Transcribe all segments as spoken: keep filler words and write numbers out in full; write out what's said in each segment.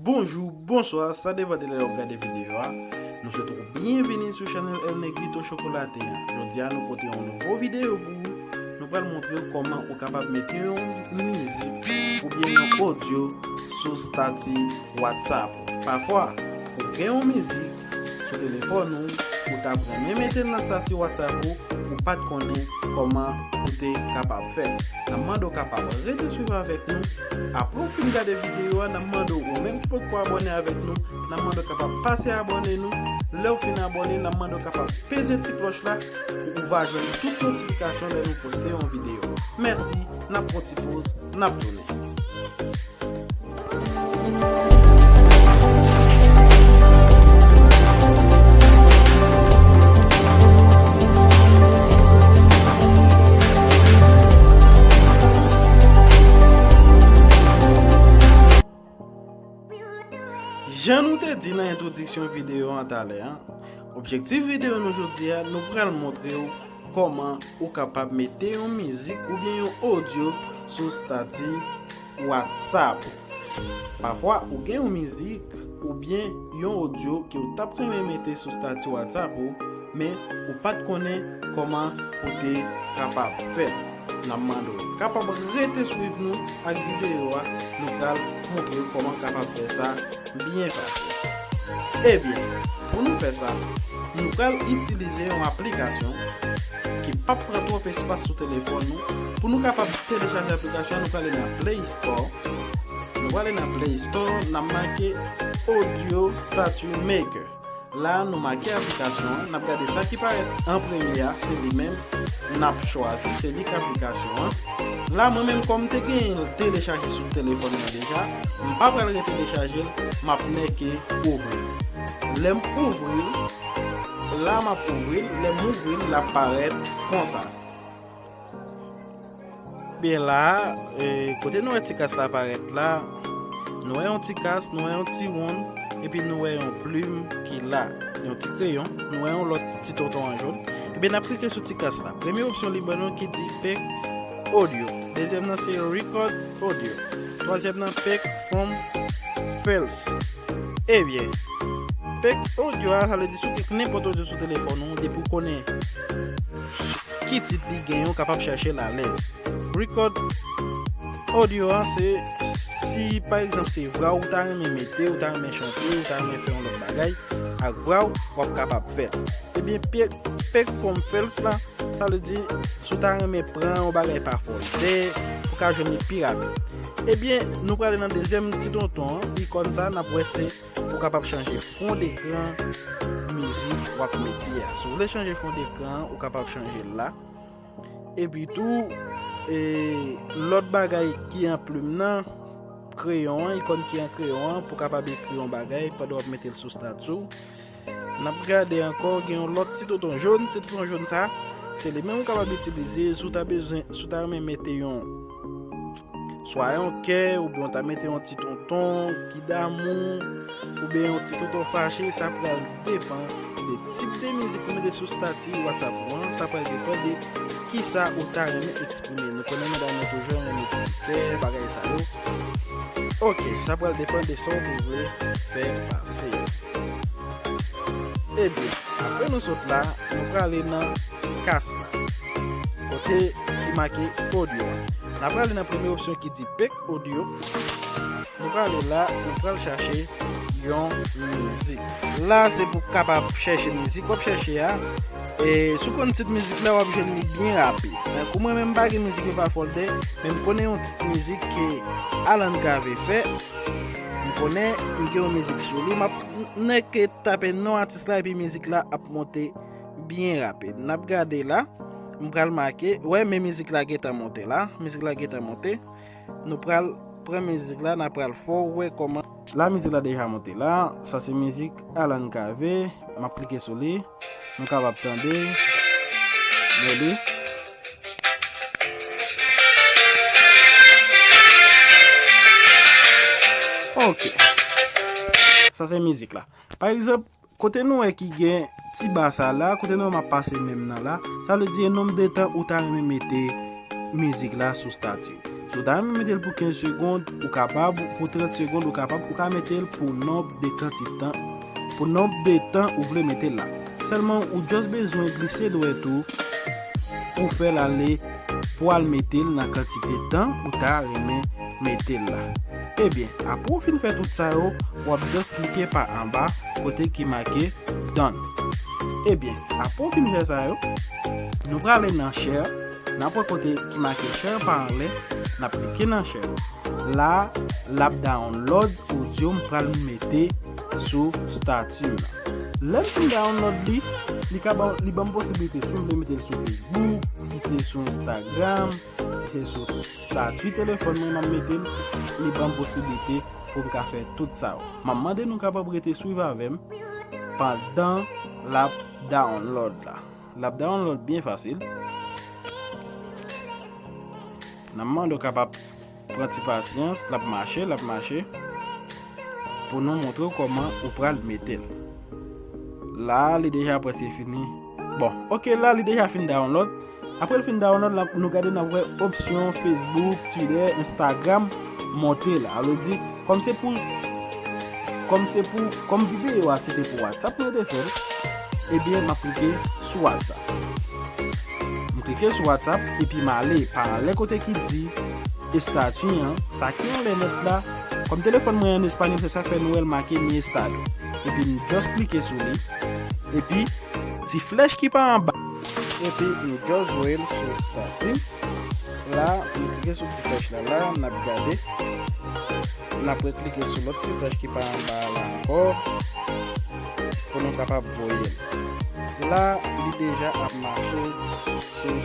Bonjou, bonswa, sa depann de lè w ap gade videyo a. Nou swete w byenvini sou chanèl El Negrito Chocolate a. Jodi a, nou pote yon nouvo videyo pou ou. Nou pral montre w kòman ou kapab mete yon mizik oubyen yon odyo sou stati WhatsApp ou. Pafwa, ou gen yon mizik sou telefòn ou, ou t ap renmen mete l nan stati WhatsApp ou, ou pa t konnen kòman ou te kapab fè. N ap mande w kapab rete swiv avèk nou. Apre w fin gade videyo a, n ap mande w, ou menm ki potko abòne avèk nou, n ap mande w kapab pase abòne nou. Lè w fin abòne, n ap mande w kapab peze ti klòch la pou ou va jwenn tout notifikasyon lè nou poste yon videyo. Mèsi, n ap pran ti poz, n ap tounen. Jan nou te di nan entwodiksyon videyo an talè a, objektif videyo nou jodi a, nou pral montre w kòman ou kapab mete yon mizik oubyen yon odyo sou stati WhatsApp. Pafwa, ou gen yon mizik oubyen yon odyo ke w t ap renmen mete sou stati WhatsApp ou, men ou pa t konnen kòman pou te kapab fè. N ap mande w kapab rete swiv nou ak videyo a, nou pral montre w kòman kapab fè sa byen fasil. Ebyen, pou nou fè sa, nou pral itilize yon aplikasyon ki p ap pran twòp espas sou telefòn nou. Pou nou kapab telechaje aplikasyon an, nou prale nan Play Store. Nou prale nan Play Store, n ap make Audio Statue Maker. La, nou make aplikasyon an, n ap gade sa ki parèt an premye a, se li menm n ap chwazi, se li k aplikasyon an. La, mwen menm, kòm m te genyen l telechaje sou telefòn mwen deja, m pa pral retelechaje l, m ap nèke ouvri l. Lè m ouvri l, la m ap ouvri l, lè m ouvri l, l ap parèt konsa. Byen la, e, kote nou wè ti kas la parèt la, nou wè yon ti kas, nou wè yon ti wonn, epi nou wè yon plim ki la, yon ti kreyon, nou wè yon lòt ti tonton an jòn. Ebyen, n ap klike sou ti kas la. Premye opsyon li ban nou ki di Pick Audio. Dezyèm nan se Record Audio. Twazyèm nan Pick from Files. Ebyen, Pick Audio a, sa vle di si w gen nenpòt odyo sou telefòn ou, depi w konnen s-, ki tit li gen, ou kapab chèche l alèz. Record Audio a, se si, pa egzanp, se vwa w ta renmen mete, ou ta renmen chante, ou ta renmen fè yon lòt bagay ak vwa w, w ap kapab fè l. Ebyen, Pick, Pick from Files la, sa vle di, si w ta renmen pran yon bagay pa fòltè, ou ka jwenn li pi rapid. Ebyen, nou prale nan dezyèm ti tonton an, ikòn sa, n ap wè se pou w kapab chanje fon dekran mizik w ap mete a. Si w vle chanje fon dekran an, ou kapab chanje l la. Epi tou, e, lòt bagay ki an plim nan, kreyon an, ikòn ki an kreyon an, pou w kapab ekri yon bagay pandan w ap mete l sou stati w. N ap gade ankò, gen yon lòt ti tonton jòn. Ti tonton jòn sa, se li menm ou kapab itilize si w ta bezwen, si w ta renmen mete yon, swa yon kè, oubyen w ta mete yon ti tonton ki damou, oubyen yon ti tonton fache. Sa pral depann de tip de mizik ou mete sou stati WhatsApp ou an. Sa pral depann de kisa ou ta renmen eksprime. Nou konnen medam yo toujou renmen ti kè, bagay sa yo. Ok, sa pral depann de sa w te vle fè pase. Ebyen, apre nou sot la, nou prale nan kas la, kote ki make audio a. N a prale nan premye opsyon ki di Pick Audio. Nou prale la, nou pral chache yon mizik. La, se pou w kapab chèche mizik w ap chèche a. E, si w konn tit mizik la, w ap jwenn li byen rapid. Tankou mwen menm, m pa gen mizik yo pa fòltè, men m konnen yon tit mizik ke Alan Cavé fè. M konnen m gen yon mizik sou li. M ap nèke tape non atis la epi mizik la ap monte byen rapid. N ap gade la. M pral make. Wè, men mizik la gentan monte la. Mizik la gentan monte. Nou pral pran mizik la, n a pral fè w wè kòman. La, mizik la deja monte la. Sa se mizik Alan Cavé. M ap klike sou li. Nou kapab tande. Men li. Ok. Sa se mizik la. Pa egzanp, kote nou wè ki gen ti ba sa la, kote nou wè m ap pase men m nan la, sa vle di e nonb de tan ou ta renmen mete mizik la sou stati. Ou ta renmen mete l pou kenz segonn, ou kapab, pou trant segonn, ou kapab, ou ka mete l pou nonb de kantite tan, pou nonb de tan ou vle mete l la. Sèlman, ou just bezwen glise dwèt ou pou fè l ale, pou al mete l nan kantite tan ou ta renmen mete l la. Ebyen, apre w fin fè tout sa yo, w ap just klike pa anba kote ki make done. Ebyen, apre w fin fè sa yo, nou prale nan share, n ap wè kote ki make share pa anlè, n ap klike nan share. La, l ap download audio m pral mete sou stati m nan. Lè m fin download li, li ka ban, li ban m posiblite si m vle mete l sou Facebook, si se sou Instagram, si se sou stati telefòn mwen m ap mete l, li ban m posiblite pou m ka fè tout sa yo. M ap mande nou kapab rete swiv avè m pandan l ap download la. L ap download byen fasil. N ap mande w kapab pran ti pasyans, l ap mache, l ap mache, pou nou montre w kòman ou pral mete l. La, li deja prèske fini. Bon, ok, la, li deja fin download. Apre l fin download, la, nou gade n ap wè opsyon Facebook, Twitter, Instagram monte la. Sa vle di, kòm se pou, kòm se pou, kòm videyo a se te pou WhatsApp mwen te fè l, ebyen, m ap klike sou WhatsApp. M klike sou WhatsApp, epi m ale pa anlè kote ki di estati an, sa ki anlè nèt la. Kòm telefòn mwen an espanyòl, se sa k fè nou wè l make mi estado. Epi m just klike sou li. Epi, ti flèch ki pa anba. Epi, m just voye l sou estati. La, m klike sou ti flèch la, la, n ap gade. N ap reklike sou lòt ti flèch ki pa anba a la ankò, pou nou kapab voye l. La, li deja ap mache sou,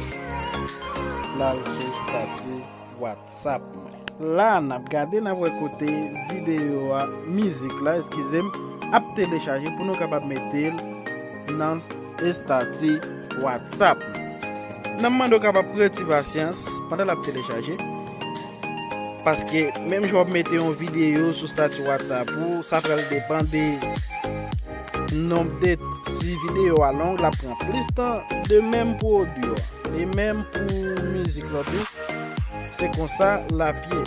l al sou estati WhatsApp mwen. La, n ap gade, n ap wè kote videyo a, mizik la, eskize m, ap telechaje pou nou kapab mete l nan estati WhatsApp. N ap mande w kapab pran ti pasyans pandan l ap telechaje. Paske menm jan w ap mete yon videyo sou estati WhatsApp ou, sa pral depann de nonb de, si videyo a long, l ap pran plis tan, de menm pou odyo a, de menm pou mizik la tou. Se konsa l ap ye.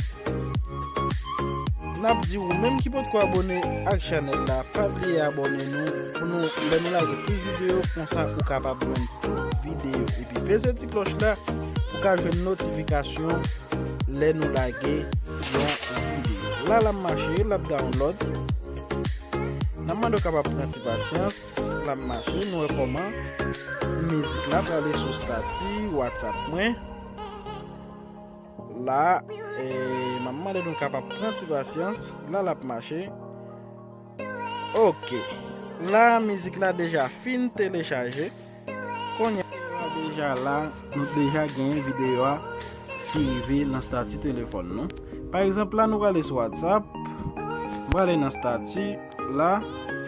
N ap di ou menm ki potko abòne ak chanèl la, pa bliye abòne nou, pou nou, lè nou lage plis videyo, konsa ou kapab jwenn tout videyo. Epi peze ti klòch la, pou ka jwenn notifikasyon lè nou lage yon videyo. La, l ap mache, l ap download. N ap mande w kapab pran ti pasyans, l ap mache, nou wè kòman mizik la prale sou estati WhatsApp mwen. La, e, m ap mande nou kapab pran ti pasyans. La, l ap mache. Ok. La, mizik la deja fin telechaje. Kounye a, deja la, nou deja genyen videyo a ki rive nan estati telefòn nou. Pa egzanp, la, nou prale sou WhatsApp. M prale nan estati. La,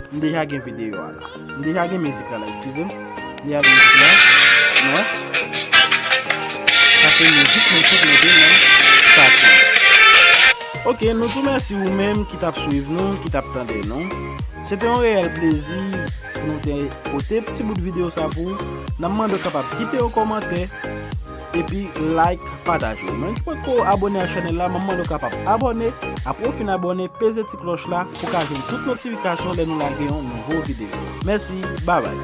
m deja gen videyo a la. M deja gen mizik la la, eskize m. M deja gen mizik la. Nou wè? Sa se mizik mwen sot mete nan estati. Ok, nou tou mèsi ou menm ki t ap swiv nou, ki t ap tande nou. Se te yon reyèl plezi pou nou te pote ti bout videyo sa pou ou. N ap mande w kapab kite yon kòmantè. Epi like, pataje. Ou menm ki potko abòne ak chanèl la, m ap mande w kapab abòne. Apre w fin abòne, peze ti klòch la pou w ka jwenn tout notifikasyon lè nou lage yon nouvo videyo. Mèsi, babay.